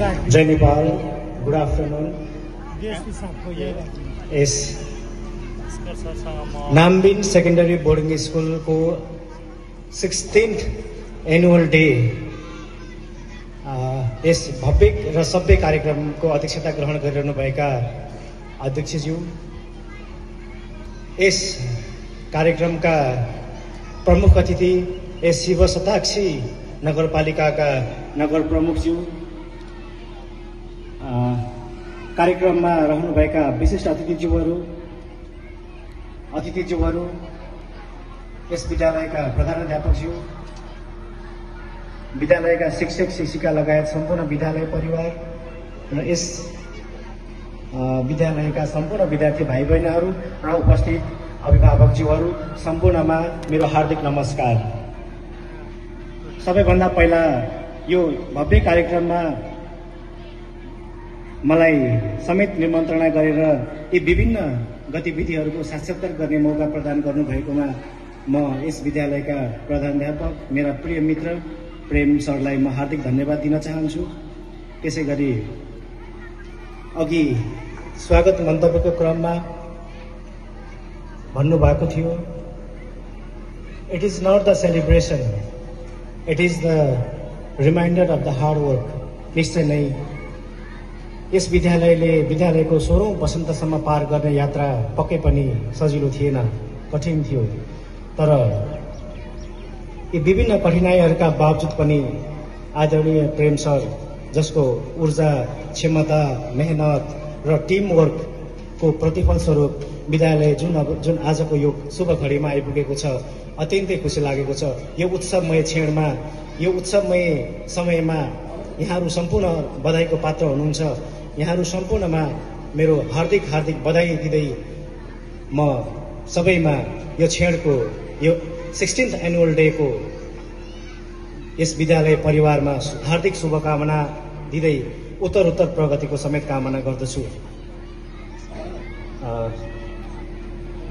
जय Nepal, good afternoon. यस नाम्बिन secondary boarding स्कुलको 16th annual day यस भव्य र सभ्य कार्यक्रमको अध्यक्षता ग्रहण गरिरहनुभएका अध्यक्षज्यू, यस कार्यक्रमका प्रमुख अतिथि, यस शिव शताक्षी नगरपालिकाका नगर प्रमुखज्यू, कार्यक्रममा रहनुभएका विशिष्ट अतिथिज्यूहरू, यस विद्यालयका प्रधानाध्यापकज्यू, विद्यालयका शिक्षक शिक्षिका लगायत सम्पूर्ण विद्यालय परिवार र यस विद्यालयका सम्पूर्ण विद्यार्थी भाइ बहिनीहरू र उपस्थित अभिभावकज्यूहरू सम्पूर्णमा मेरो हार्दिक नमस्कार। सबैभन्दा पहिला यो भव्य कार्यक्रममा मलाई समेत निमन्त्रणा गरेर यी विभिन्न गतिविधिहरूको साक्षात्कार गर्ने मौका प्रदान गर्नुभएकोमा म यस विद्यालयका प्रधानाध्यापक मेरा प्रिय मित्र प्रेम सरलाई म हार्दिक धन्यवाद दिन चाहन्छु। त्यसैगरी अघि स्वागत मन्तव्यको क्रममा भन्नुभएको थियो, it is not the celebration, it is the reminder of the hard work. निश्चय नै यस विद्यालयको 16औं वसन्तसम्म पार गर्ने यात्रा पक्कै पनि सजिलो थिएन, कठिन थियो। तर यी विभिन्न कठिनाइहरूका बावजुद पनि आदरणीय प्रेम सर, जसको ऊर्जा, क्षमता, मेहनत र टिमवर्कको प्रतिफल स्वरूप विद्यालय जुन आजको यो शुभ घडीमा आइपुगेको छ, अत्यन्तै खुसी लागेको छ। यो उत्सवमय क्षणमा, यो उत्सवमय समयमा यहाँहरू सम्पूर्ण बधाईको पात्र हुनुहुन्छ। यहाँहरू सम्पूर्णमा मेरो हार्दिक बधाई दिँदै म सबैमा यो क्षणको, यो 16th एनुअल डेको यस विद्यालय परिवारमा हार्दिक शुभकामना दिँदै उत्तरोत्तर प्रगतिको समेत कामना गर्दछु।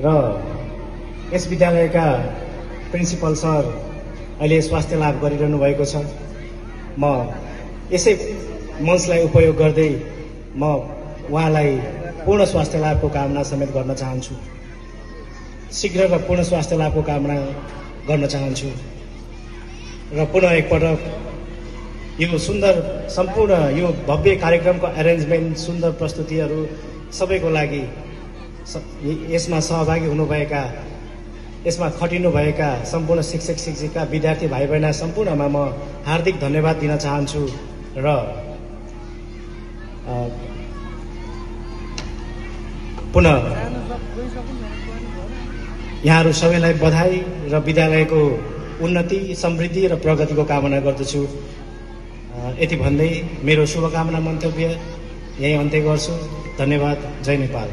र यस विद्यालयका प्रिन्सिपल सर अहिले स्वास्थ्य लाभ गरिरहनु भएको छ। म यसै मञ्चलाई उपयोग गर्दै म उहाँलाई पूर्ण स्वास्थ्य लाभको कामना समेत गर्न चाहन्छु। शीघ्र र पूर्ण स्वास्थ्य लाभको कामना गर्न चाहन्छु। र पुनः एकपटक यो सुन्दर सम्पूर्ण यो भव्य कार्यक्रमको एरेन्जमेन्ट, सुन्दर प्रस्तुतिहरू सबैको लागि, यसमा सहभागी हुनुभएका, यसमा खटिनुभएका सम्पूर्ण शिक्षक शिक्षिका, विद्यार्थी भाइ बहिनी सम्पूर्णमा म हार्दिक धन्यवाद दिन चाहन्छु। र पुनः यहाँहरू सबैलाई बधाई र विद्यालयको उन्नति, समृद्धि र प्रगतिको कामना गर्दछु। यति भन्दै मेरो शुभकामना मन्तव्य यही अन्त्य गर्छु। धन्यवाद। जय नेपाल।